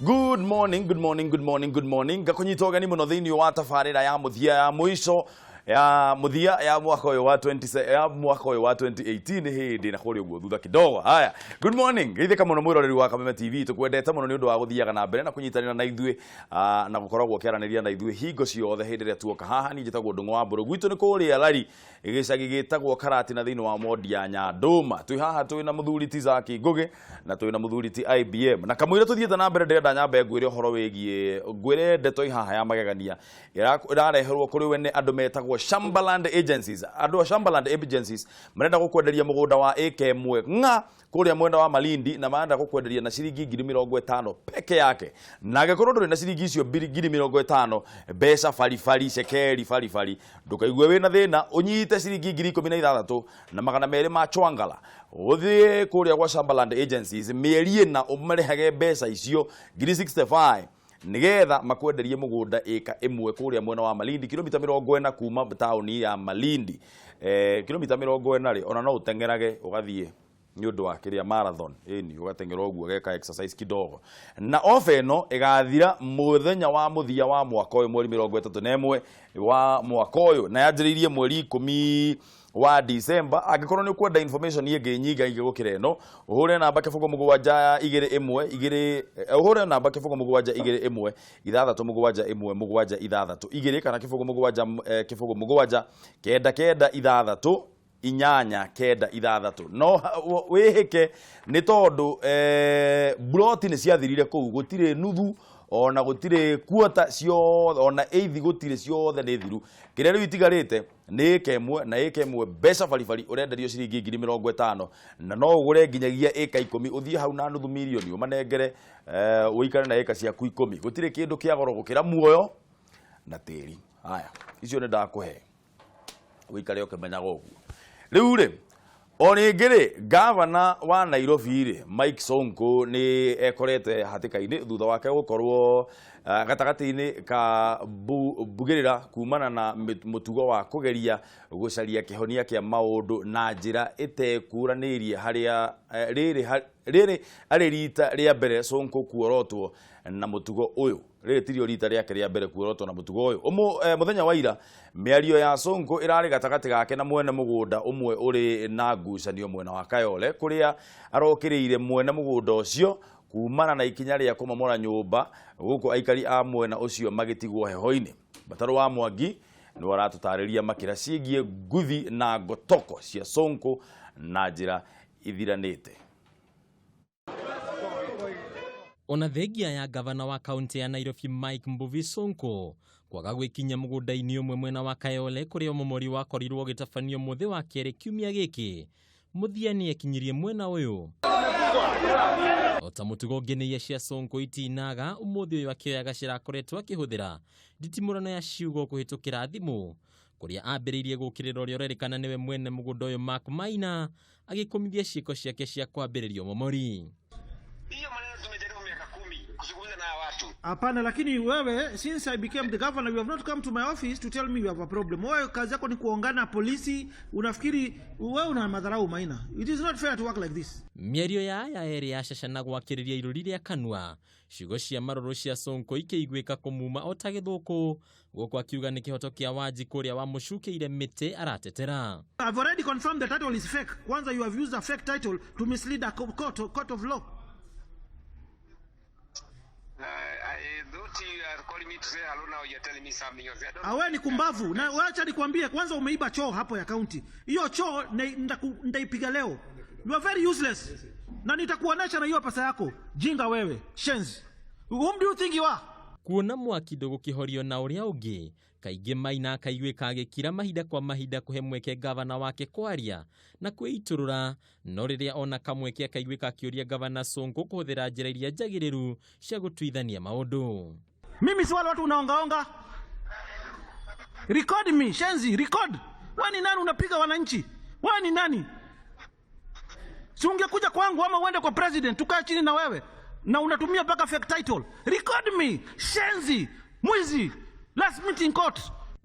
Good morning, good morning, good morning, good morning. Ngakunyita ũgeni mũno thĩinĩ wa tabarĩra ya mũthia ya mũico ya mũthia ya mwaka ũyũ wa 20 ya mwaka ũyũ wa 2018 hĩndĩ na kũrĩa ũguo thutha kidogo. Haya, good morning. Geithĩka mũno mwĩroreri wa Kameme TV, tũkwendete mũno nĩ ũndũ wa gũthiaga na mbere na kũnyitanĩra na ithuĩ na gũkoragwo ũkĩaranĩria na ithuĩ hingo ciothe hĩndĩ ĩrĩa tuoka haha. Niĩ njĩtagwo Ndũng'ũ wa Mbũrũ, gwitũ nĩ kũrĩa Lari, gĩcagi gĩtagwo Karatina thĩinĩ wa Mondi ya Nyandũma. Twĩ haha twĩ na mũthuri ti Zaki Ngũgĩ na twĩ na mũthuri ti IBM na kamũira tũthiĩte na mbere, ndĩrenda nyambe ngwĩre ũhoro wĩgiĩ, ngwĩre ndeto ĩ haha ya magegania ĩrareherwo kũrĩ we nĩ andũ metagwo Shambaland Agencies. Andũ a Shambaland Agencies marenda gũkwenderia mũgũnda wa ĩka ĩmwe ng'a kũrĩa mwena wa Malindi, na marenda gũkwenderia na ciringi 50,000 peke yake. Na angĩkorwo ndũrĩ na ciringi icio 50,000, mbeca baribari, cekeri baribari, ndũkaigue wĩna thĩna, ũnyite ciringi 16,200 ma chwangala, ũthiĩ kũrĩa gwa Shambaland Agencies mĩeri 4, ũmarĩhage mbeca icio 65,000 nigetha makwenderie mũgũnda ĩka ĩmwe kũrĩa mwena wa Malindi, kilomita 40 kuma taũni ya Malindi. Kilomita 40 rĩ, ona no ũteng'erage ũgathiĩ nĩ ũndũ wa kĩrĩa marathon ĩni, ũgateng'era ũguo, ũgeka exercise kidogo. Na ofa ĩno ĩgathira mũthenya wa mũthia wa mwaka ũyũ, mweri 31 wa mwaka ũyũ, na yanjĩrĩirie mweri 10 wa December. Angĩkorwo nĩ ũkwenda information ĩngĩ nyingaingĩ gũkĩra ĩno, ũhũre namba 0721 2, ũhũre namba 0721 671 762 kana 07 07 9 9 6 8 9 6. No wĩhĩke nĩ tondũ buroti nĩ ciathirire kũu, gũtirĩ nuthu ona gũtirĩ kuota ciothe, ona eithi gũtirĩ, ciothe nĩ thiru. Kĩrĩa rĩu itigarĩte nĩ ĩka ĩmwe, na ĩka ĩmwe mbeca baribari ũrenderio ciringi 50,000, na no ũgũre nginyagia ĩka 10, ũthiĩ hau na nuthu mirioni ũmanengere, ũikare na ĩka ciaku 10. Gũtirĩ kĩndũ kĩa goro gũkĩra muoyo na tĩri. Haya, icio nĩ ndakũhe ũikare ũkĩmenyaga ũguo. Rĩu rĩ, o rĩngĩ rĩ, gavana wa Nairobi rĩ, Mike Sonko, nĩ ekorete hatĩka-inĩ thutha wake gũkorwo gatagatĩ-inĩ ka mbugĩrĩra kumana na mũtugo wa kũgeria gũcaria kĩhonia kĩa maũndũ na njĩra ĩtekũranĩirie harĩa rĩrĩ arĩ rita rĩa mbere Sonko kuorotwo na mũtugo ũyũ. Rĩrĩ tirio rita rĩake rĩa mbere kuorotwo na mũtugo ũyũ. Mũthenya wa ira, mĩario ya Sonko ĩrarĩ gatagatĩ gake na mwene mũgũnda ũmwe ũrĩ na ngucanio mwena wa Kayole, kũrĩa arokĩrĩire mwene mũgũnda ũcio kumana na ikinya rĩa kũmomora nyũmba, gũkũ aikari a mwena ũcio magĩtigwo heho-inĩ. Batarũ wa Mwangi nĩwe aratũtarĩria makĩra ciĩgiĩ nguthi na ngotoko cia Sonko na njĩra ithiranĩte. Ona thengia ya gavana wa kaunti ya Nairobi Mike Mbuvi Sonko kwaga gwĩkinya mũgũnda-inĩ ũmwe mwena wa Kayole kũrĩa ũmomori wakorirwo ũgĩtabanio mũthĩ wa kerĩ kiumia gĩkĩ, mũthia nĩ ekinyirie mwena ũyũ. O ta mũtugo, ngenĩia cia Sonko itinaga. Ũmũthĩ ũyũ akĩoya gacĩra akoretwo akĩhũthĩra nditimũrano ya ciugo kũhĩtũkĩra thimũ, kũrĩa ambĩrĩirie gũkĩrĩra ũrĩa ũrerĩkana nĩwe mwene mũgũnda ũyũ Mark Maina, agĩkũmithia ciĩko ciake cia kwambĩrĩria ũmomori. Hiyo maneno tumejaribu miaka 10 kuzungumza na hawa watu. Hapana, lakini wewe, since I became the governor, you have not come to my office to tell me you have a problem. Wewe kazi yako ni kuongana polisi, unafikiri wewe una madharau Maina. It is not fair to work like this. Mĩario ya aya erĩ yacacana gwakĩrĩria irũri rĩa kanua, ciugo cia marũrũ cia Sonko ikĩiguĩka kũmuma o ta gĩthũkũ, gũkũ akiuga nĩ kĩhoto kĩa Wanjikũ ũrĩa wamũcukĩire mĩtĩ aratetera. I've already confirmed the title is fake. Kwanza you have used a fake title to mislead a court of law. I thought you are calling me to say hello, now you're telling me something else. I don't Awe ni kumbavu. Na wacha nikwambie, kwanza umeiba choo hapo ya county. Hiyo choo nitaipiga leo. You are very useless. Na nitakuonesha na hiyo pesa yako. Jinga wewe, shenzi. Whom do you think you are? Kuona mwaki ndũgũkĩhorio na ũrĩa ũngĩ, kaingĩ Maina akaiguĩka agĩkira mahinda kwa mahinda kũhe mweke gavana wake kwaria na kwĩitũrũra, no rĩrĩa ona kamweke akaiguĩka akĩũria gavana Sonko kũhũthĩra njĩra iria njagĩrĩru cia gũtuithania maũndũ. Mimi si wale watu unaongaonga. Record me, shenzi, record. Wewe ni nani unapiga wananchi? Wewe ni nani? Si ungekuja kwangu ama uende kwa president tukae chini na wewe. Na unatumia mpaka fake title. Record me, shenzi, mwizi. Let's meet in court.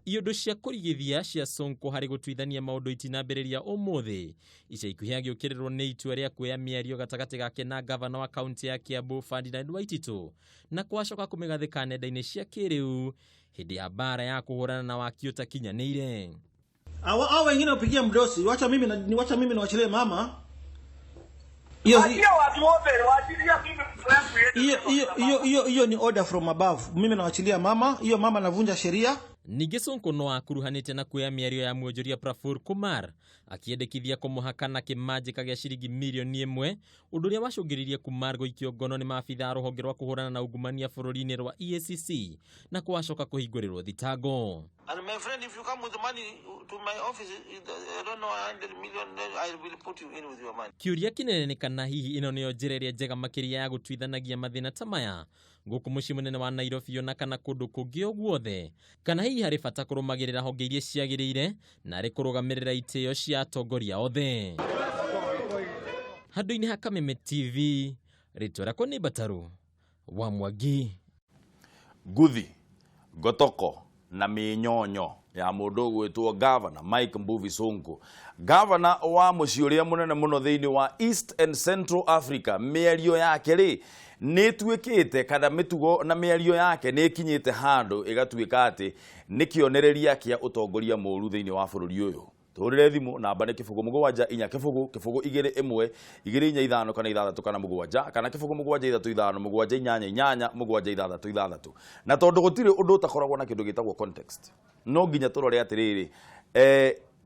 Iũndũ cia kũrigithia cia Sonko harĩ gũtuithania maũndũ itinambĩrĩria ũmũthĩ ica ikuhĩ agĩũkĩrĩrwo nĩ itua rĩa kuoya mĩario gatagatĩ gake na gavana wa kaunti ya Kiambu Ferdinand Waititu na kwacoka kũmĩgathĩka nenda-inĩ cia kĩrĩu hĩndĩ ya mbara ya kũhũrana na waki ũtakinyanĩire. Hao wengine wapigia mdosi, wacha mimi niwachilie mama. Hiyo Achia watu wote, waachilia mimi mtu yangu yetu. Hiyo hiyo hiyo hiyo ni order from above. Mimi nawachilia mama, hiyo mama navunja sheria. Ningĩ Sonko no akuruhanĩte na kuoya mĩario ya mwonjoria Praful Kumar akĩendekithia kũmũhaka na kĩmanjĩka gĩa ciringi mirioni 1, ũndũ ũrĩa wacũngĩrĩirie Kumar gũikio ngono nĩ maabitha a rũhonge rwa kũhũrana na ungumania bũrũri-inĩ rwa EACC na kwacoka kũhingũrĩrwo thitango. And my friend, if you come with money to my office, I don't know, 100 million, I will put you in with your money. Kĩũria kĩnene nĩ kana hihi ĩno nĩyo njĩra ĩrĩa njega makĩria ya gũtuithanagia mathĩna ta maya gũkũ mũciĩ mũnene wa Nairobi ona kana kũndũ kũngĩ o guothe, kana hihi harĩ bata kũrũmagĩrĩra honge iria ciagĩrĩire na arĩ kũrũgamĩrĩra itĩo cia atongoria othe. Handũ-inĩ ha Kameme TV, rĩtwa rĩakwa nĩ Mbataru wa Mwangi. Nguthi ngotoko na mĩnyonyo ya mũndũ ũgwĩtwo Gavana Mike Mbuvi Sonko, gavana wa mũciĩ ũrĩa mũnene mũno thĩinĩ wa East and Central Africa. Mĩario yake rĩ nĩ ĩtuĩkĩte kana mĩtugo na mĩario yake nĩ ĩkinyĩte handũ ĩgatuĩka atĩ nĩ kĩonereria kĩa ũtongoria mũru thĩinĩ wa bũrũri ũyũ. Tũhũrĩre thimũ, namba nĩ 07400241245 kana 6 kana 7 kana 0735788766. Na tondũ gũtirĩ ũndũ ũtakoragwo na kĩndũ gĩtagwo context, no nginya tũrore atĩrĩrĩ,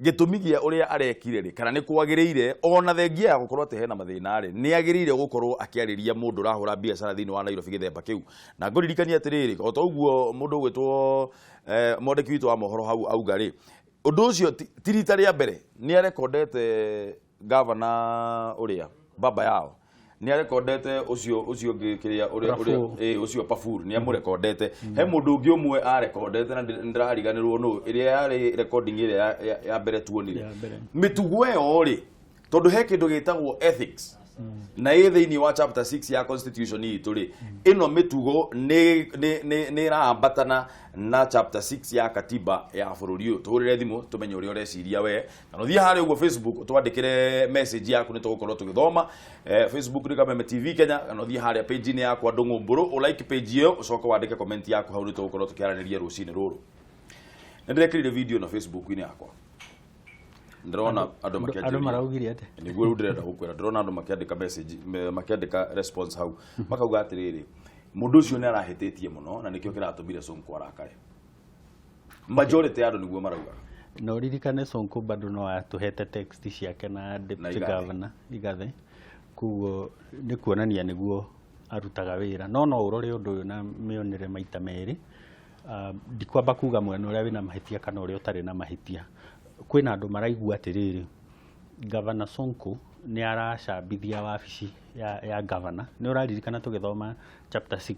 gĩtũmi gĩa ũrĩa arekire rĩ, kana nĩ kwagĩrĩire ona thengia ya gũkorwo atĩ hena mathĩna rĩ, nĩ agĩrĩire gũkorwo akĩarĩria mũndũ ũrahũra biacara thĩinĩ wa Nairobi gĩthemba kĩu. Na ngũririkania atĩrĩrĩ, o ta ũguo mũndũ ũgwĩtwo mwandĩki witũ wa mohoro hau auga rĩ, ũndũ ũcio ti rita rĩa mbere nĩ arekondete gavana ũrĩa baba yao, nĩ arekondete ũcio ũngĩ kĩrĩa ũrĩa ũrĩa ũcio Pafur nĩ amũrekondete. He mũndũ ũngĩ ũmwe arekondete na ndĩrariganĩrwo nũ, ĩrĩa yarĩ recording ĩrĩa ya mbere tuonire. Ya mbere. Mĩtugo ĩyo rĩ, tondũ he kĩndũ gĩtagwo ethics na ĩ thĩinĩ wa chapter 6 ya constitution itũ rĩ, ĩno mĩtugo nĩ ĩraambatana na chapter 6 ya katiba ya bũrũri ũyũ. Tũhũrĩre thimũ tũmenye ũrĩa ũreciria we, kana ũthiĩ harĩa ũguo Facebook twandĩkĩre message yaku, nĩ tũgũkorwo tũgĩthoma. Facebook nĩ Kameme TV Kenya, kana ũthiĩ harĩa page-inĩ yakwa Ndũng'ũ Mbũrũ, ũ like page ĩyo, ũcoke wandĩke comment yaku hau, nĩ tũgũkorwo tũkĩaranĩria rũcinĩ rũrũ. Nĩ ndĩrekĩrire video na Facebook-inĩ yakwa, ndĩrona andũ Andũ makĩanjĩrĩria. Maraugire atĩa? Nĩguo rĩu ndĩrenda gũkwĩra, ndĩrona andũ makĩandĩka message, makĩandĩka response hau, makauga atĩrĩrĩ, mũndũ ũcio nĩ arahĩtĩtie mũno na nĩkĩo kĩratũmire Sonko arakare. Majority ya andũ nĩguo marauga. Na ũririkane Sonko bado no atũhete text ciake na deputy Igathe. Governor Igathe, koguo nĩ kuonania nĩguo arutaga wĩra. No ũrore ũndũ ũyũ na mĩonere maita merĩ. Ndikwamba kuga mwena ũrĩa wĩna mahĩtia kana ũrĩa ũtarĩ na mahĩtia. Kwĩna andũ maraigua atĩrĩrĩ, Gavana Sonko nĩ aracambithia wabici ya gavana. Nĩ ũraririkana tũgĩthoma chapter 6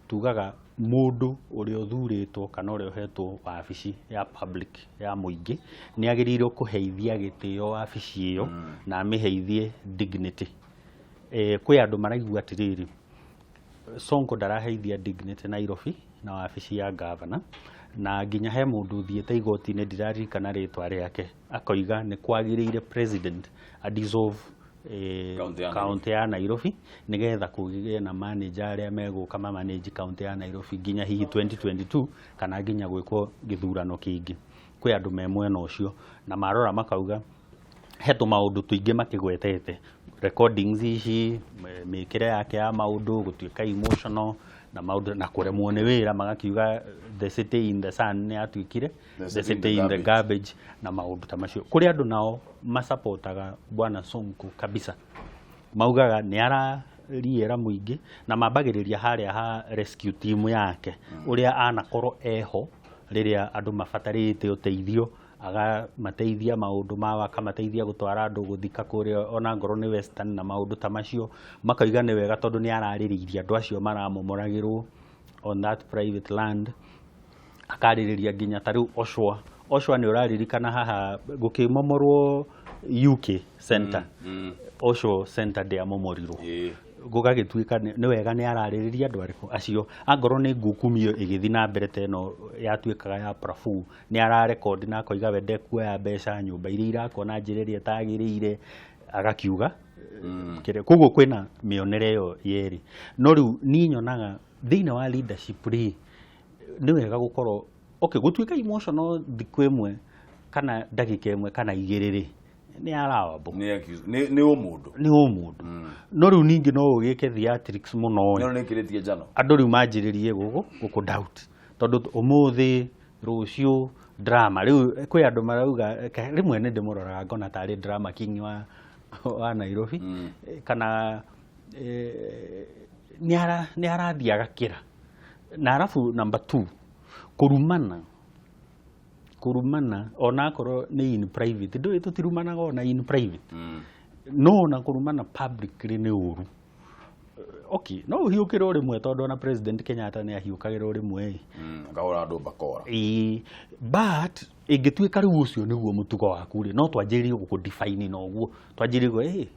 tugaga mũndũ ũrĩa ũthurĩtwo kana ũrĩa ũhetwo wabici ya public ya mũingĩ nĩ agĩrĩirwo kũheithia gĩtĩo wabici ĩyo na amĩheithie dignity. Kwĩ andũ maraigua atĩrĩrĩ, Sonko ndaraheithia dignity Nairobi na wabici ya gavana, na nginya he mũndũ ũthiĩte igoti-inĩ, ndiraririkana rĩtwa rĩake, akoiga nĩ kwagĩrĩire president a dissolve Kaunti ya Nairobi. Kaunti ya Nairobi nĩgetha kũgĩe na manager arĩa megũka ma manage kaunti ya Nairobi nginya hihi 2022 kana nginya gwĩkwo gĩthurano kĩngĩ. Kwĩ andũ me mwena ũcio na marora makauga he tũmaũndũ tũingĩ makĩgwetete, recordings ici, mĩkĩre yake ya maũndũ, gũtuĩka emotional na maũndũ na kũremwo nĩ wĩra, magakiuga the city in the sun nĩ yatuĩkire the city in the garbage na maũndũ ta macio. Kũrĩ andũ nao masapotaga bwana Sonko kabisa, maugaga nĩ arariĩra mũingĩ na mambagĩrĩria harĩa ha rescue team yake, ũrĩa anakorwo eho rĩrĩa andũ mabatarĩte ũteithio, agamateithia maũndũ mao, akamateithia gũtwara andũ gũthika kũrĩa ona ngorwo nĩ Western na maũndũ ta macio. Makauga nĩ wega tondũ nĩ ararĩrĩirie andũ acio maramomoragĩrwo on that private land, akarĩrĩria nginya ta rĩu Oshwa. Oshwa nĩ ũraririkana haha gũkĩmomorwo UK Center, Oshwa Center ndĩamomorirwo. Gũgagĩtuĩka nĩ wega nĩ ararĩrĩria andũ arĩkũ acio. Angorwo nĩ ngukumio ĩgĩthiĩ na mbere ta ĩno yatuĩkaga ya Prafu, nĩ ararekondi na akoiga we ndekuoya mbeca nyũmba iria irakwo na njĩra ĩrĩa ĩtagĩrĩire, agakiuga kĩrĩa. Koguo kwĩna mĩonere ĩyo yerĩ, no rĩu niĩ nyonaga thĩinĩ wa leadership rĩ, nĩ wega gũkorwo okay, gũtuĩka emotional thikũ ĩmwe kana ndagĩka ĩmwe kana igĩrĩ rĩ, nĩ allowable. Nĩ nĩ ũmũndũ. Nĩ ũmũndũ, no rĩu ningĩ no ũgĩke theatrics mũno. No nĩ kĩrĩtie njano. Andũ rĩu manjĩrĩrie gũkũ doubt, tondũ ũmũthĩ, rũciũ drama. Rĩu kwĩ andũ marauga rĩmwe nĩ ndĩmũroraga ngona tarĩ drama king wa Nairobi, kana nĩ arathiĩ agakĩra. Na arabu number two, kũrumana onakorwo nĩ in private, ndũĩ tũtirumanaga ona in private, no ona kũrumana publicly nĩ ũru. Okay, no ũhiũkĩrwo rĩmwe, tondũ ona President Kenyatta nĩ ahiũkagĩrwo rĩmwe ĩ. Akahũra andũ bakora. Ĩĩ, but ĩngĩtuĩka rĩu ũcio nĩguo mũtugo waku rĩ, no twanjĩrĩrie gũkũ define na ũguo twanjĩrĩrie ĩ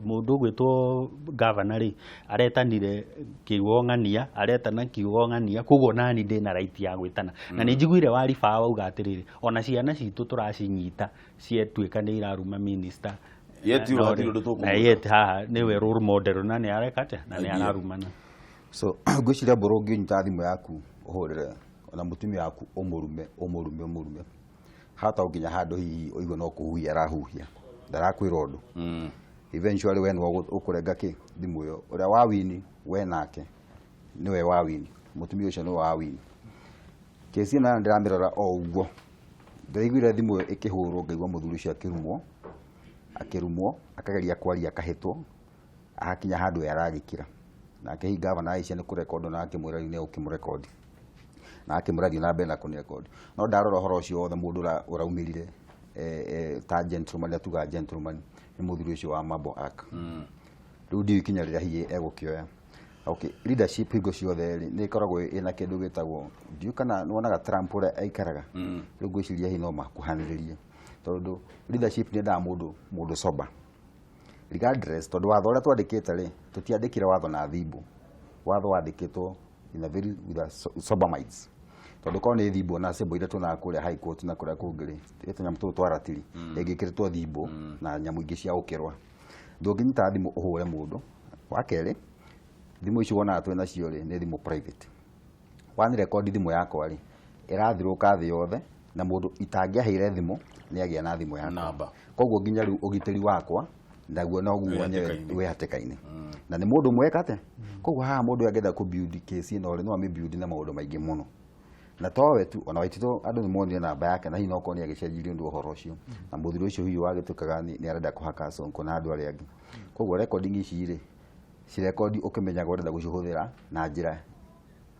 mũndũ ũgwĩtwo governor rĩ, aretanire kiugo ng'ania, aretana kiugo ng'ania, koguo nani ndĩna right ya gwĩtana. Na nĩ njiguire waribaa wauga atĩrĩrĩ, ona ciana citũ tũracinyita ciatuĩka nĩ iraruma minister. Yet Na hatirĩ ũndũ tũkũmwĩka. Na yet haha nĩwe role model na nĩ areka atĩa na nĩ ararumana. So ngwĩciria mbũrũ ũngĩnyita thimũ yaku ũhũrĩre ona mũtumia waku, ũmũrume, ũmũrume, ũmũrume hata nginya handũ hihi ũigue no kũhuhia arahuhia, ndarakwĩra ũndũ, eventually we nĩwe ũkũrenga kĩ thimũ ĩyo. Ũrĩa wa wini we nake nĩwe wa wini, mũtumia ũcio nĩwe wa wini. Kesi ĩno ndĩramĩrora o ũguo, ndĩraiguire thimũ ĩyo ĩkĩhũrwo, ngaigua mũthuri ũcio akĩrumwo, akĩrumwo, akageria kwaria, akahĩtwo, agakinya handũ we aragĩkira. Nake hihi gavana aicia nĩ kũrekondo na akĩmwĩra rĩu nĩ egũkĩmũrekondi, na akĩmwĩra thiĩ na mbere na kũnĩrekondi. No ndarora ũhoro ũcio wothe, mũndũ ũraumĩrire ta gentleman, atuga gentleman, nĩ mũthuri ũcio wa Marble Arch. Rĩu ndiũĩ ikinya rĩrĩa hihi egũkĩoya. Okay, leadership hingo ciothe rĩ, nĩ ĩkoragwo ĩna kĩndũ gĩtagwo, ndiũĩ kana nĩwonaga Trump ũrĩa aikaraga. Rĩu ngwĩciria hihi no makuhanĩrĩrie, tondũ leadership nĩ yendaga mũndũ sober regardless, tondũ watho ũrĩa twandĩkĩte rĩ, tũtiandĩkire watho na thimbo. Watho wandĩkĩtwo in a very with a sober minds, tondũ korwo nĩ thimbo na cimbo iria tuonaga kũrĩa High Court na kũrĩa kũngĩ rĩ, tũnyamũ tũtũ twa ratiri ĩngĩkĩrĩtwo thimbo na nyamũ ingĩ cia gũkĩrwa, ndũngĩnyita thimũ ũhũre mũndũ. Wa kerĩ, thimũ icio wonaga twĩ nacio rĩ, nĩ thimũ private. Wani rekondi thimũ yakwa rĩ, ĩrathirũka thĩ yothe, na mũndũ itangĩaheire thimũ nĩ agĩa na thimũ yakwa. Namba. Koguo nginya rĩu ũgitĩri wakwa naguo noguo Wĩ mwenyewe hatĩka-inĩ. wĩ hatĩka-inĩ, na nĩ mũndũ mweka atĩa. Koguo haha mũndũ angĩenda kũ build case ĩno rĩ, no amĩ build na maũndũ maingĩ mũno, na towe tu, ona Waititũ andũ nĩ monire namba yake, na hihi no korwo nĩ agĩcenjirie ũndũ ũhoro ũcio na mũthuri ũcio hihi wagĩtuĩkaga nĩ arenda kũhaka Sonko na andũ arĩa angĩ. Koguo recording ici rĩ, cirekondi ũkĩmenyaga ũrenda gũcihũthĩra na njĩra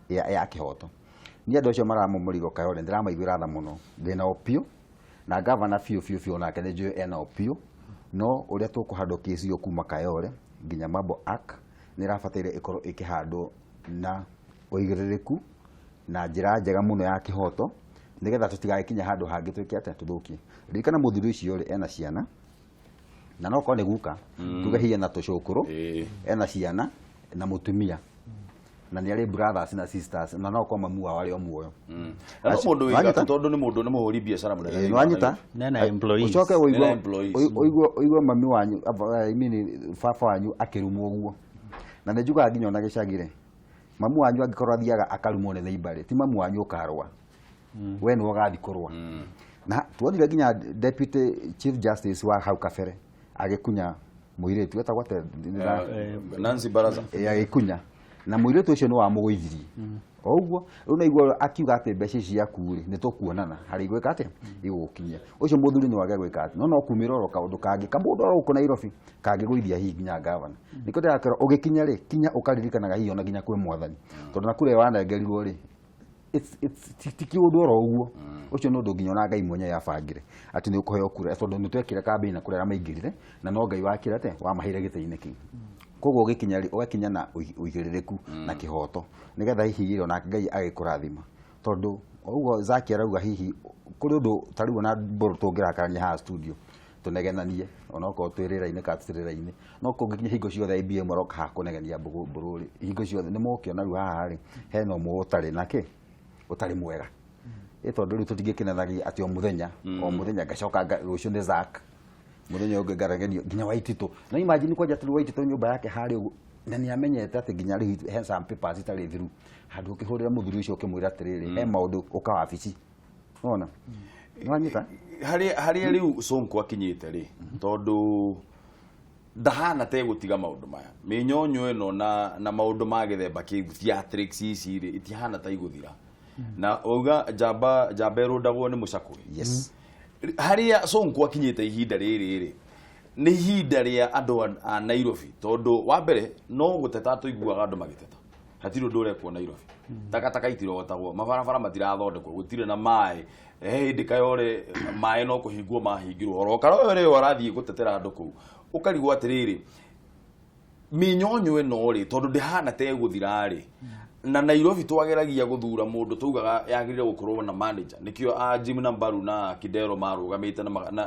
ya kĩhoto. Niĩ andũ acio maramũmũrigwo Kayole ndĩramaiguĩra tha mũno, ndĩnao biũ, na gavana biũ biũ biũ, nake nĩ njũĩ enao biũ. No ũrĩa tũkũhandwo kesi ĩyo kuma Kayole nginya Marble Arch nĩ ĩrabataire ĩkorwo ĩkĩhandwo na ũigĩrĩrĩku na njĩra njega mũno ya kĩhoto, nĩgetha tũtigagĩkinye handũ hangĩ twĩke atĩa, tũthũkie. Ririkana mũthuri ũcio rĩ, ena ciana, na no korwo nĩ guka, tuge hihi ena tũcũkũrũ, ena ciana na mũtumia, na nĩ arĩ brothers na sisters, na no korwo mamu wao arĩ o muoyo. Na no mũndũ wĩ Wanyita? gatũ, tondũ nĩ mũndũ nĩ mũhũri biacara mũnene Ĩĩ, thĩinĩ wa nĩwanyita? Nairobi. Nena employees. Ũcoke ũigue Nena employees. Ũigue mami wanyu, I mean, baba wanyu akĩrumwo ũguo. Na nĩ njugaga nginya ona gĩcagi-rĩ, mamu wanyu angĩkorwo athiaga akarumwo nĩ neighbor rĩ, ti mamu wanyu ũkarũa, we nĩwe ũgathiĩ kũrũa. Na tuonire nginya Deputy Chief Justice wa hau kabere agĩkunya mũirĩtu etagwo atĩa? Nancy Baraza. Ĩ, agĩkunya, na mũirĩtu ũcio nĩ wamũgũithirie o ũguo. Rĩu naigua akiuga atĩ mbeca ici ciaku rĩ, nĩ tũkuonana harĩa igwĩka atĩa, igũgũkinyia. Ũcio mũthuri nĩ wage gwĩka atĩ no kumĩra oro kaũndũ kangĩ kamũndũ oro gũkũ Nairobi kangĩgũithia hihi nginya gavana. Nĩkĩo ndĩrakĩra ũgĩkinya rĩ, kinya ũkaririkanaga hihi ona nginya kwĩ Mwathani, tondũ na kũrĩa wanengerirwo rĩ, ti kĩũndũ oro ũguo. Ũcio nĩ ũndũ nginya ona Ngai mwenyewe abangire atĩ nĩ ũkũheo kura, tondũ nĩ twekire kambĩini na kũrĩa arĩa maingĩrire, na no Ngai wakire atĩa, wamaheire gĩtĩ-inĩ kĩu. Koguo ũgĩkinya rĩ, ũgakinya na ũigĩrĩrĩku na kĩhoto, nĩgetha hihi rĩ, onake Ngai agĩkũrathima, tondũ o ũguo Zaki arauga, hihi kũrĩ ũndũ ta rĩu ona mbũrũ tũngĩrakarania haha studio tũnegenanie. Onokorwo twĩ rĩera-inĩ kana tũtirĩ rĩera-inĩ, no kũngĩkinya hingo ciothe IBM aroka haha kũnegenia mbũrũ rĩ, hingo ciothe nĩ mũgũkĩona rĩu haha rĩ hena ũmwe ũtarĩ na kĩ ũtarĩ mwega. Ĩ tondũ rĩu tũtingĩkenanagia atĩ o mũthenya o mũthenya ngacoka rũciũ nĩ Zack, mũthenya ũngĩ ngaregenio nginya Waititũ. Na imagine kwanja atĩ Waititũ nyũmba yake harĩa ũguo, na nĩ amenyete atĩ nginya rĩu he some papers itarĩ thiru, handũ ũkĩhũrĩra mũthuri ũcio ũkĩmwĩra atĩrĩrĩ, he maũndũ, ũka wabici. Wona nĩwanyita? Harĩa rĩu Sonko akinyĩte rĩ, tondũ ndahana te gũtiga maũndũ maya, mĩnyonyo ĩno na maũndũ ma gĩthemba kĩu, theatrics ici rĩ, itihana ta igũthira. Na wauga njamba njamba ĩrũndagwo nĩ mũcakũĩ. Yes. Harĩa Sonko akinyĩte ihinda rĩrĩ rĩ, nĩ ihinda rĩa andũ a Nairobi, tondũ wa mbere no gũteta tũiguaga andũ magĩteta, hatirĩ ũndũ ũrekwo Nairobi, takataka itirogotagwo, mabarabara matirathondekwo, gũtirĩ na maĩ. He hĩndĩ Kayore maĩ no kũhingwo mahingirwo, oro Kayore ũyũ arathiĩ gũtetera andũ kũu. Ũkarigwo atĩrĩrĩ, mĩnyonyo ĩno rĩ, tondũ ndĩhana ta ĩgũthira rĩ, na Nairobi twageragia gũthura mũndũ tugaga yagĩrĩire gũkorwo na manager, nĩkĩo a Jim Nambaru na Kidero marũgamĩte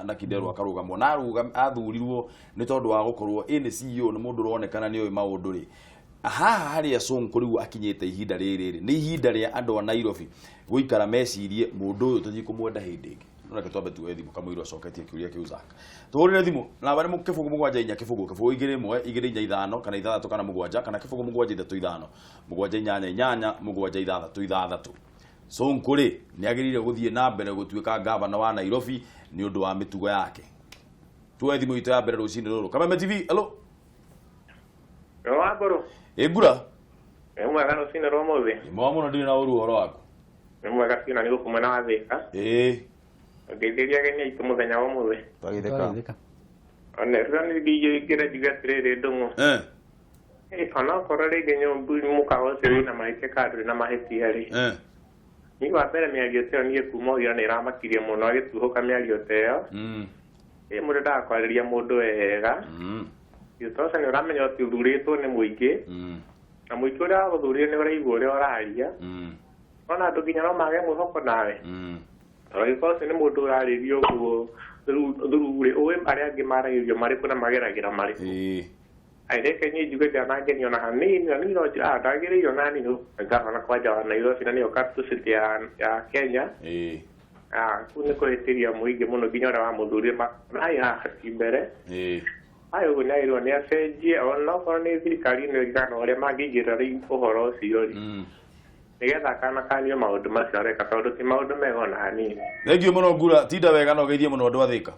na Kidero akarũgamwo na athurirwo nĩ tondũ wa gũkorwo ĩ nĩ CEO, nĩ mũndũ ũronekana nĩ oĩ maũndũ rĩ. Haha harĩa Sonko rĩu akinyĩte ihinda rĩrĩ rĩ, nĩ ihinda rĩa andũ a Nairobi gũikara mecirie mũndũ ũyũ tũthiĩ kũmwenda hĩndĩ ĩngĩ. No reke twambe tuoe thimũ kamũira ũcoketie kĩũria kĩu. Zack, tũhũrĩre thimũ namba nĩ 074 0 0 2 1 2 4 5 kana 6 kana 7 kana 07357 8 8 8 6 6. Sonko rĩ, nĩ agĩrĩire gũthiĩ na mbere gũtuĩka gavana wa Nairobi nĩ ũndũ wa mĩtugo yake? Tuoe thimũ itũ ya mbere rũcinĩ rũrũ. Kameme TV, hello. Wa mbũrũ. Ĩ ngura. Nĩ mwega rũcinĩ rwa ũmũthĩ. Nĩ mwega mũno, ndirĩ na ũru. Ũhoro waku? Nĩ mwega biũ na nĩ gũkũ mwena wa Thĩka. Ngeithĩria ageni aitũ mũthenya wa ũmũthĩ. Twagithĩka. Twagithĩka. Ona rĩrĩa nĩ ingĩra njuge atĩrĩrĩ, Ndũng'ũ. Onokorwo rĩngĩ nyũmbu mũkawa ũcio wĩna mahĩtia kana ndũrĩ na mahĩtia rĩ, niĩ wa mbere mĩario ta ĩyo niĩ kuma ũira nĩ ĩramakirie mũno agĩtuhũka mĩario ta ĩyo. Ĩ mũndũ endaga kwarĩria mũndũ wega. Ũtoca nĩ ũramenya atĩ ũthurĩtwo nĩ mũingĩ na mũingĩ ũrĩa wagũthurire nĩ ũraigua ũrĩa ũraria. Ona andũ nginya no mage mwĩhoko nawe. Tondũ angĩkorwo ũcio nĩ mũndũ ũrarĩrio ũguo through rĩ, ũĩ arĩa angĩ maragĩrio marĩkũ na mageragĩra marĩkũ. Ai reke niĩ njuge ndanangenio na hanini, na niĩ no ndagĩrĩirwo na hanini gavana kwanja wa Nairobi na nĩyo capital city ya Kenya. Kũu nĩ kũhĩtĩria mũingĩ mũno nginya ũrĩa wamũthurire ai haha ti mbere. Ai ũguo nĩ agĩrĩirwo nĩ acenjie ona okorwo nĩ thirikari ĩno ĩngĩ kana ũrĩa mangĩingĩrĩra rĩu ũhoro ũcio rĩ, nĩgetha kana kanio maũndũ macio areka, tondũ ti maũndũ mega ona hanini. Thank you mũno ngura, tinda wega na ũgeithie mũno andũ a Thĩka.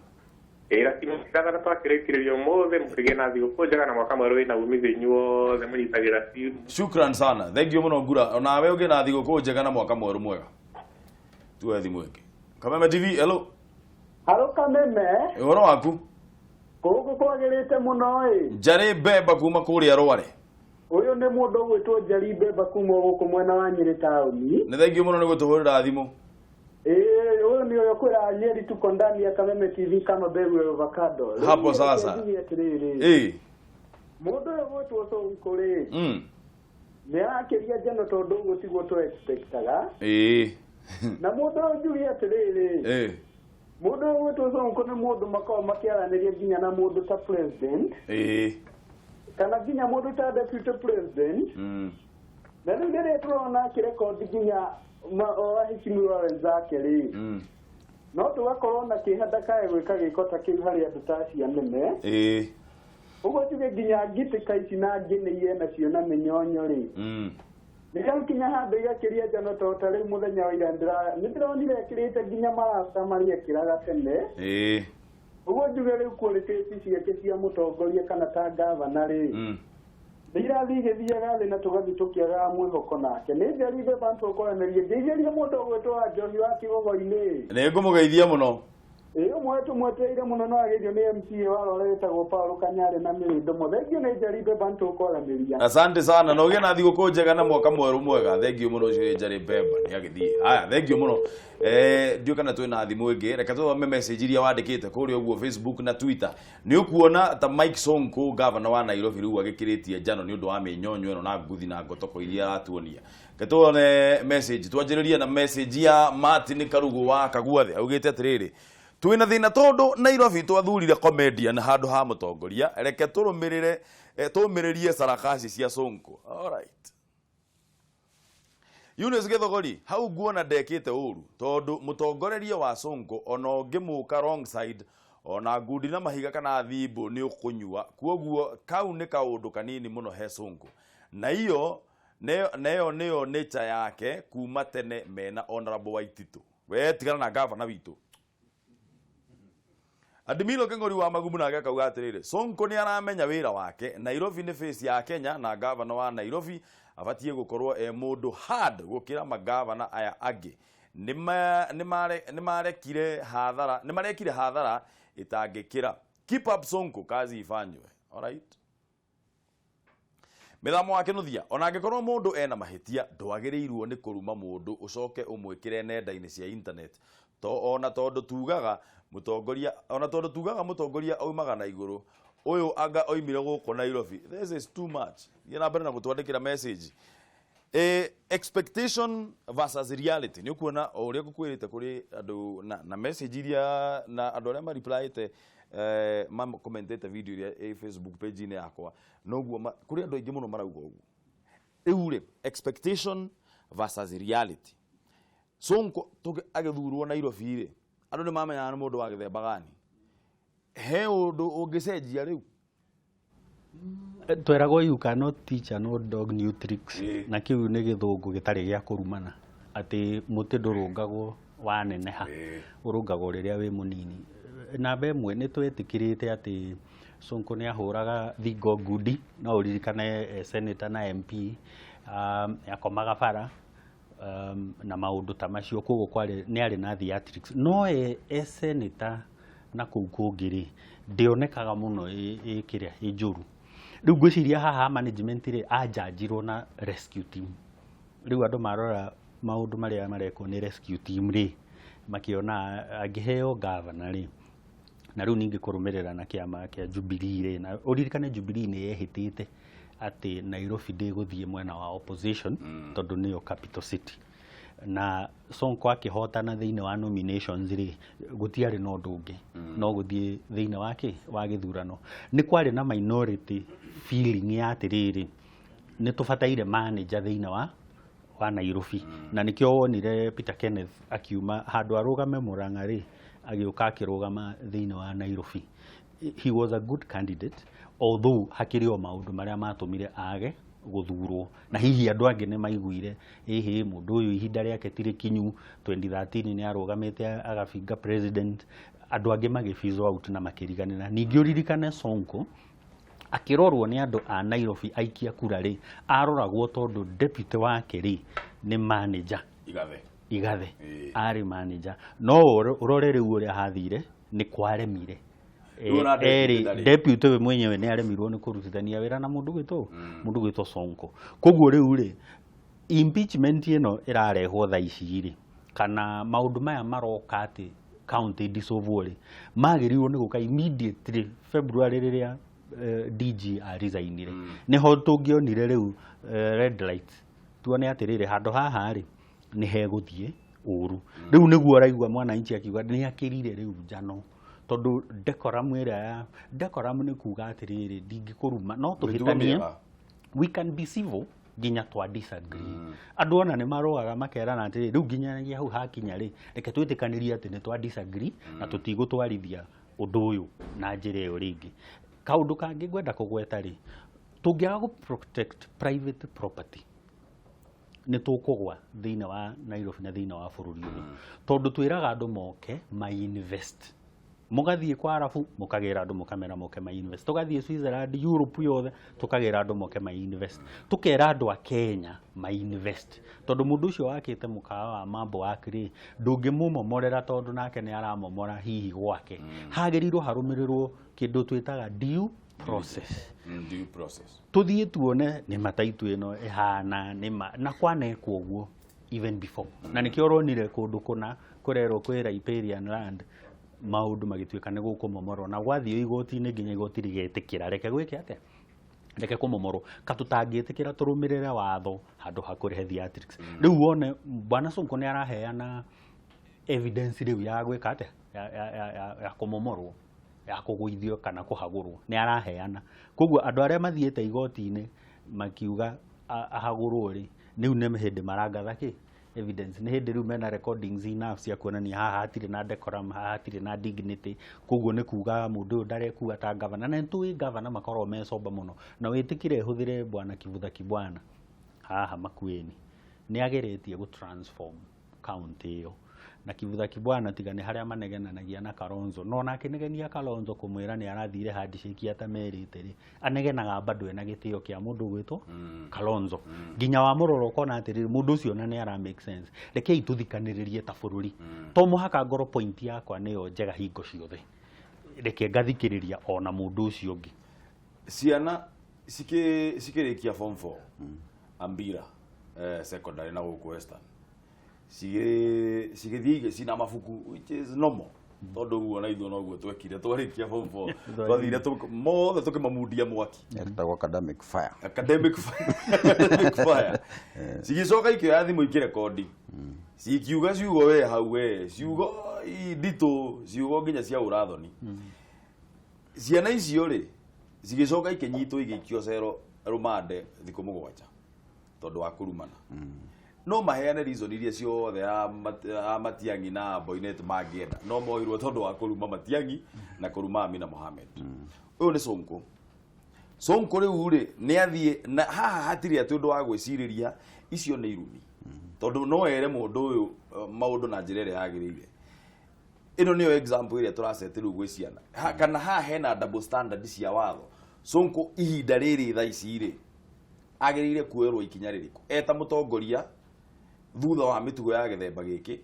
Ĩra gathana twakĩrĩkĩrĩria ũmũthĩ, mũkĩgĩe na thigũkũ njega na mwaka mwerũ wĩna umithio inyuothe mũnyitagĩra biũ. Shukran sana, thank you mũno ngura, onawe ũgĩe na thigũkũ njega na mwaka mwerũ mwega. Tuoe thimũ ĩngĩ. Kameme TV, hello. Haro Kameme. Ũhoro waku? Gũkũ kwagĩrĩte mũno ĩ. Njarĩ Mbemba kuma kũrĩa Rware. Ũyũ nĩ mũndũ ũgwĩtwo Njeri Mbemba kuma gũkũ mwena wa Nyĩrĩ taũni. Nĩ thank you mũno nĩ gũtũhũrĩra thimũ. Ĩĩ, ũyũ nĩ ũyũ kwĩra Nyeri tuko ndani ya Kameme TV kama mbegu ya avocado. Rĩu Hapo niĩ sasa. reke njuge atĩrĩrĩ, mũndũ ũyũ gwĩtwo Sonko rĩ, nĩ arakĩria njano tondũ ũguo tiguo tũ expectaga. Na mũndũ ũyũ njuge atĩrĩrĩ, mũndũ ũyũ gwĩtwo Sonko nĩ mũndũ makoragwo makĩaranĩria nginya na mũndũ ta president kana nginya mũndũ ta deputy president. Na rĩu rĩrĩa tũrona akĩrekondi nginya waheshimiwa wenzake rĩ, no tũgakorwo na kĩeha ndakae gwĩka gĩko ta kĩu harĩ andũ ta acio anene. Ũguo njuge nginya ngitĩka ici na ngĩnĩ iena cio na mĩnyonyo rĩ, nĩ kinya handũ igakĩria njano, tondũ ta rĩu mũthenya wa ira nĩ ndĩronire ekĩrĩte nginya marasta marĩa ekĩraga tene. Ũguo njuge rĩu qualities ciake cia mũtongoria kana ta gavana rĩ, nĩ irathiĩ igĩthiaga thĩ na tũgathiĩ tũkĩagaga mwĩhoko nake. Nĩ njeri Mbemba tũkwaranĩria, ngeithĩria mũndũ ũgwĩtwo wa Njohi wa Kĩgogo-inĩ. Nĩ ngũmũgeithia mũno. Ĩ ũmwe tũmwetereire mũno no ageithio nĩ MCA wa Rware wĩtagwo Paul Kanyarĩ na Mĩrĩndo. Thengio, nĩ njeri Mbemba tũkwaranĩria. Asante sana na ũgĩe na thigũkũ njega na mwaka mwerũ mwega. Thank you mũno. Ũcio Njarĩ Mbemba nĩ agĩthiĩ. Haya, thank you mũno. Ndiũĩ kana twĩna thimũ ĩngĩ. Reke tũthome message iria wandĩkĩte kũrĩa ũguo Facebook na Twitter. Nĩ ũkuona ta Mike Sonko, gavana wa Nairobi, rĩu agĩkĩrĩtie njano nĩ ũndũ wa mĩnyonyo ĩno na nguthi na ngotoko iria aratuonia? Reke tuone message. Twanjĩrĩrie na message ya Martin Karugu wa Kaguathe, augĩte atĩrĩrĩ, Twĩna thĩna tondũ Nairobi twathurire comedian handũ ha mũtongoria. Reke tũrũmĩrĩre tũmĩrĩrie sarakasi cia Sonko. Alright. Eunice Githogori, hau nguona ndekĩte ũru tondũ mũtongoreria wa Sonko ona ũngĩmũka wrong side ona ngundi na mahiga kana thimbo nĩ ũkũnyua, kuoguo kau nĩ kaũndũ kanini mũno he Sonko, na iyo neyo nĩyo nature yake kuma tene mena Honorable Waititu. We tigana na gavana witũ. Admiro Keng'ori wa Magumu nake akauga atĩrĩrĩ, Sonko nĩ aramenya wĩra wake. Nairobi nĩ face ya Kenya na gavana wa Nairobi abatiĩ gũkorwo e mũndũ hard gũkĩra magavana aya angĩ. Nĩ hathara, nĩ marekire hathara ĩtangĩkĩra. Keep up Sonko, kazi ifanywe. Alright. Mĩthamo wa Kĩnuthia, ona angĩkorwo mũndũ ena mahĩtia ndwagĩrĩirwo nĩ kũruma mũndũ ũcoke ũmwĩkĩre nenda-inĩ cia internet. To ona tondũ tugaga mũtongoria, ona tondũ tugaga mũtongoria aumaga na igũrũ, ũyũ anga oimire gũkũ Nairobi. This is too much. Thiĩ na mbere na gũtwandĩkĩra message. Expectation versus reality. Nĩ ũkuona o ũrĩa ngũkwĩrĩte kũrĩ andũ na message iria na andũ arĩa mareplyĩte, makomentete video iria ĩ Facebook page-inĩ yakwa, noguo kũrĩ andũ aingĩ mũno marauga ũguo. Rĩu rĩ, expectation versus reality. Sonko agĩthurwo Nairobi rĩ, andũ nĩ mamenyaga nĩ mũndũ wa gĩthemba gani. He ũndũ ũngĩcenjia rĩu? Tweragwo you cannot teach an old dog new tricks. Na kĩu nĩ gĩthũngũ gĩtarĩ gĩa kũrumana, atĩ mũtĩ ndũrũngagwo waneneha, ũrũngagwo rĩrĩa wĩ mũnini. Namba ĩmwe, nĩ twetĩkĩrĩte atĩ Sonko nĩ ahũraga thingo ngundi. No ũririkane senator na MP, akomaga bara, na maũndũ ta macio, koguo kwarĩ nĩ arĩ na theatrics. No e senator na kũu kũngĩ rĩ, ndĩonekaga mũno ĩ kĩrĩa ĩ njũru. Rĩu ngwĩciria haha management rĩ, anjanjirwo na rescue team. Rĩu andũ marora maũndũ marĩa marekwo nĩ rescue team rĩ, makĩona angĩheo gavana rĩ, na rĩu ningĩ kũrũmĩrĩra na kĩama kĩa Jubilee rĩ, na ũririkane Jubilee nĩ yehĩtĩte atĩ Nairobi ndĩgũthiĩ mwena wa opposition, tondũ nĩyo capital city. Na Sonko akĩhotana thĩinĩ wa nominations rĩ, gũtiarĩ na ũndũ ũngĩ no gũthiĩ thĩinĩ wa kĩ wa gĩthurano. Nĩ kwarĩ na minority feeling ya atĩrĩrĩ, nĩ tũbataire manager thĩinĩ wa Nairobi, na nĩkĩo wonire Peter Kenneth akiuma handũ arũgame Murang'a rĩ, agĩũka akĩrũgama thĩinĩ wa Nairobi. He was a good candidate, although hakĩrĩ o maũndũ marĩa matũmire age gũthurwo, na hihi andũ angĩ nĩ maiguire ĩhĩ mũndũ ũyũ ihinda rĩake ti rĩkinyu. 2013 nĩ arũgamĩte agabinga president, andũ angĩ magĩ out na makĩriganĩra. Ningĩ ũririkane Sonko akĩrorwo nĩ andũ a Nairobi aikia kura rĩ, aroragwo tondũ deputy wake rĩ nĩ manager. Igathe. Igathe. Arĩ manager. No ũrore rĩu ũrĩa hathire, nĩ kwaremire. Rĩu ona deputy Erĩ ndarĩ. Deputy we mwenyewe nĩ aremirwo nĩ kũrutithania wĩra na mũndũ gwĩtwo Sonko. Koguo rĩu rĩ, impeachment ĩno ĩrarehwo thaa ici rĩ, kana maũndũ maya maroka atĩ county dissolve rĩ, magĩrĩirwo nĩ gũka immediately February rĩrĩa DG aresignire. Nĩho tũngĩonire rĩu red light, tuone atĩrĩrĩ, handũ haha rĩ nĩ hegũthiĩ ũru. Rĩu nĩguo ũraigua mwananchi akiuga nĩ akĩrire rĩu njano, tondũ decorum ĩrĩa ya decorum nĩ kuga atĩrĩrĩ, ndingĩkũruma no Mĩtugo tũhĩtanie. mĩega. We can be civil nginya twa disagree. Andũ ona nĩ marũaga makerana atĩrĩ, rĩu nginyagia hau hakinya rĩ, reke twĩtĩkanĩrie atĩ nĩ twa disagree na tũtigũtwarithia ũndũ ũyũ na njĩra ĩyo rĩngĩ. Kaũndũ kangĩ ngwenda kũgweta rĩ, tũngĩaga gũ protect private property nĩ tũkũgwa thĩinĩ wa Nairobi na thĩinĩ wa bũrũri ũyũ, tondũ twĩraga andũ moke ma invest. Mũgathiĩ kwa Arabu mũkagĩra andũ mũkamera moke ma invest, tũgathiĩ Switzerland, Europe yothe tũkagĩra andũ moke ma invest, tũkera andũ a Kenya ma invest, tondũ mũndũ ũcio wakĩte mũkawa wa mambo wake rĩ, ndũngĩmũmomorera tondũ nake nĩ aramomora hihi gwake. Hagĩrĩirwo harũmĩrĩrwo kĩndũ twĩtaga due process. Due process. Tũthiĩ tuone nĩ mataitu ĩno ĩhana nĩma na kwanekwo ũguo even before, na nĩkĩo ũronire kũndũ kũna kũrerwo kwĩ riparian land, maũndũ magĩtuĩka nĩ gũkũmomorwo na gwathiĩ igoti-inĩ nginya igoti rĩgetĩkĩra reke gwĩke atĩa, reke kũmomorwo. Ka tũtangĩtĩkĩra tũrũmĩrĩre watho handũ ha kũrehe theatrics. Rĩu wone bwana Sonko nĩ araheana evidence rĩu ya gwĩka atĩa. ya kũmomorwo, ya kũgũithio kana kũhagũrwo, nĩ araheana. Koguo andũ arĩa mathiĩte igoti-inĩ makiuga ahagũrwo rĩ, rĩu nĩ hĩndĩ marangatha kĩ evidence, nĩ hĩndĩ rĩu mena recordings enough cia kuonania haha hatirĩ na decorum, haha hatirĩ na dignity. Koguo nĩ kuga mũndũ ũyũ ndarekua ta gavana, na nĩtũĩ gavana makoragwo me sober mũno, na wĩtĩkĩre hũthĩre bwana Kivutha Kibwana haha Makueni, nĩ ageretie gũ transform county ĩyo. Na Kivutha Kibwana tiga nĩ harĩa manegenanagia na Kalonzo, no nake negenia Kalonzo kũmwĩra nĩ arathire handshake atamerĩte rĩ, anegenaga bado ena gĩtĩo kĩa mũndũ ũgwĩtwo Kalonzo. Nginya wamũrora ũkona atĩrĩrĩ, mũndũ ũcio ona nĩ ara make sense. Rekei tũthikanĩrĩrie ta bũrũri, to mũhaka ngorwo point yakwa nĩyo njega hingo ciothe, reke ngathikĩrĩria ona mũndũ ũcio ũngĩ. Ciana cikĩrĩkia form 4 Ambira secondary na gũkũ Western, cigĩthiĩ cina mabuku, which is normal, tondũ ũguo na ithuĩ noguo twekire twarĩkia form 4, twathire mothe tũkĩmamundia mwaki. Etagwo academic fire. Academic fire, academic fire. Cigĩcoka ikĩoya thimũ ikĩrekondi, cikiuga ciugo we hau we, ciugo nditũ, ciugo nginya cia ũrathoni. Ciana icio rĩ, cigĩcoka ikĩnyitwo, igĩikio cero rũmande thikũ 7 tondũ wa kũrumana. No maheane reason iria ciothe ya Matiang'i na Boinnet mangĩenda, no moirwo tondũ wa kũruma Matiang'i na kũruma Amina Mohamed. Ũyũ nĩ Sonko. Sonko rĩu rĩ, nĩ athiĩ na haha hatirĩ atĩ ũndũ wa gwĩcirĩria, icio nĩ irumi, tondũ no ere mũndũ ũyũ maũndũ na njĩra ĩrĩa yagĩrĩire. Ĩno nĩyo example ĩrĩa tũracete rĩu gwĩ ciana. Kana haha hena double standard cia watho. Sonko ihinda rĩrĩ thaa ici rĩ, agĩrĩire kuoerwo ikinya rĩrĩkũ eta mũtongoria thutha wa mĩtugo ya gĩthemba gĩkĩ?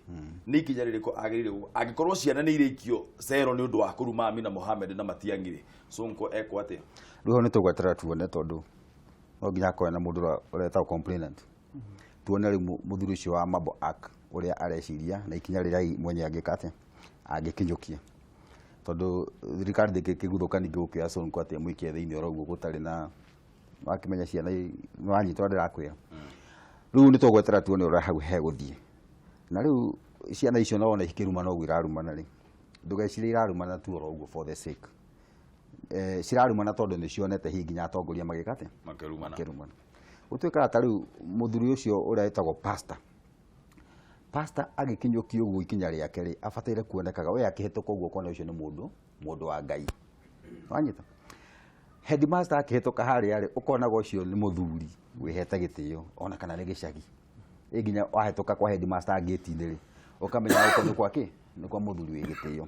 Nĩ ikinya rĩrĩkũ agĩrĩire angĩkorwo ciana nĩ irĩikio cero nĩ ũndũ wa kũruma Amina Mohamed na Matiang'i rĩ, Sonko ekwo atĩa? Rĩu hau nĩ tũgweterera tuone, tondũ no nginya hakorwo na mũndũ ũrĩa ũretagwo complainant. Tuone rĩu mũthuri ũcio wa Mabo Ark ũrĩa areciria na ikinya rĩrĩa mwenye angĩka atĩa, angĩkinyũkia, tondũ thirikari ndĩngĩkĩguthũka ningĩ gũkĩoya Sonko atĩ ĩmũikie thĩinĩ oro ũguo gũtarĩ na wakĩmenya ciana nĩwanyita ũrĩa ndĩrakwĩra. Rĩu nĩ tũgweterera tuone ũrĩa hau hegũthiĩ. Na rĩu ciana icio no wona ikĩrumana ũguo irarumana rĩ, ndũgecirie irarumana tu oro ũguo for the sake. Cirarumana tondũ nĩ cionete hihi nginya atongoria magĩka atĩa? Makĩrumana. Makĩrumana. Gũtuĩkaga ta rĩu mũthuri ũcio ũrĩa wĩtagwo pastor agĩkinyũkia ũguo ikinya rĩake rĩ, abataire kuonekaga we akĩhĩtũka ũguo ũkona ũcio nĩ mũndũ wa Ngai. Wanyita? Headmaster akĩhĩtũka harĩa rĩ, ũkonaga ũcio nĩ mũthuri wĩhete gĩtĩo, ona kana nĩ gĩcagi. Ĩ nginya wahĩtũka kwa headmaster ngĩti-inĩ rĩ, ũkamenya gũkũ nĩ kwa kĩ? Nĩ kwa mũthuri wĩ gĩtĩo.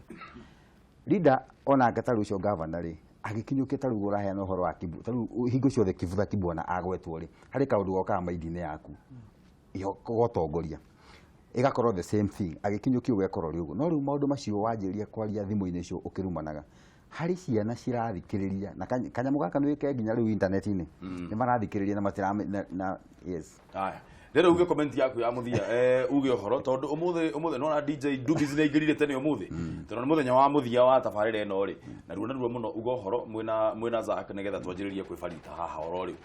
Leader onake ta rĩu ũcio governor rĩ, agĩkinyũkia ta rĩu ũraheana ũhoro wa Kibu, ta rĩu hingo ciothe Kivutha Kibwana agwetwo rĩ, harĩ kaũndũ gokaga maindi-inĩ yaku gotongoria, ĩgakorwo the same thing, agĩkinyũkia ũgekorwo rĩ ũguo. No rĩu maũndũ macio wanjĩrĩria kwaria thimũ-inĩ icio ũkĩrumanaga, harĩ ciana cirathikĩrĩria na kanyamũ gaka nĩ wĩke nginya rĩu internet-inĩ, nĩ marathikĩrĩria na matira na yes. Haya, rĩrĩ uge comment yaku ya mũthia, uge ũhoro, tondũ ũmũthĩ nona DJ Dubis nĩ aingĩrire tene ũmũthĩ, tondũ nĩ mũthenya wa mũthia wa tabarĩra ĩno rĩ, na ruo na ruo mũno. Uga ũhoro mwĩna Zack nĩgetha twanjĩrĩrie kwĩbarita haha oro rĩu.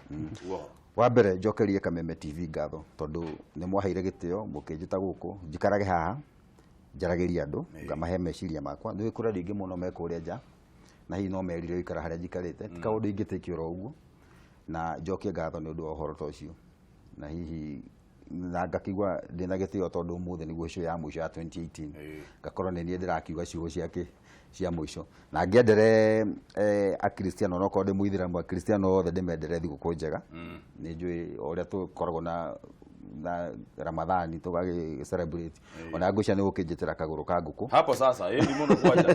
Uga ũhoro. Wa mbere njokerie Kameme TV ngatho, tondũ nĩ mwaheire gĩtĩo mũkĩnjĩta gũkũ njikarage haha njaragĩrie andũ, ngamahe meciria makwa. Nĩ kũrĩ andũ aingĩ mũno me kũrĩa nja na hihi no merire gũikara harĩa njikarĩte, ti kaũndũ ingĩtĩkio oro ũguo. Na njokie ngatho nĩ ũndũ wa ũhoro ta ũcio, na hihi na ngakĩigua ndĩna gĩtĩo tondũ ũmũthĩ nĩguo show ya mũico ya 2018, ngakorwo nĩ niĩ ndĩrakiuga ciugo ciake cia mũico. Na ngĩendere akristiano, onokorwo ndĩ mũithĩramu, akristiano othe ndĩmendere thigũkũ njega. Nĩ njũĩ o ũrĩa tũkoragwo na Ramadhani tũgagĩ celebrate, ona ngwĩciria nĩ gũkĩnjĩtĩra kagũrũ ka ngũkũ. Hapo sasa ĩ ni mũno kwanja.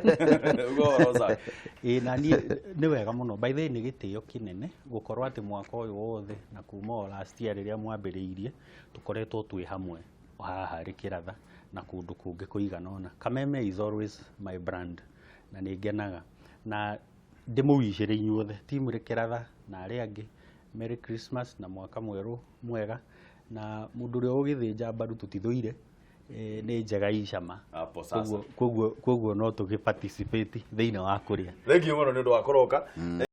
Uga ũhoro, Zack. Ĩ na niĩ nĩ wega mũno. By the way, nĩ gĩtĩo kĩnene gũkorwo atĩ mwaka ũyũ wothe na kuma o last year rĩrĩa mwambĩrĩirie tũkoretwo twĩ hamwe haha Rĩkĩratha na kũndũ kũngĩ kũigana ũna. Kameme is always my brand na nĩ ngenaga na ndĩmũwicĩre inyuothe team Rĩkĩratha na arĩa angĩ Merry Christmas na mwaka mwerũ mwega. Na mũndũ ũrĩa ũgĩthĩnja mbaru tũtithũire, nĩ njega icama. Hapo sasa. Koguo no tũgĩ participate thĩinĩ wa kũrĩa. Thank you mũno nĩ ũndũ wa kũroka.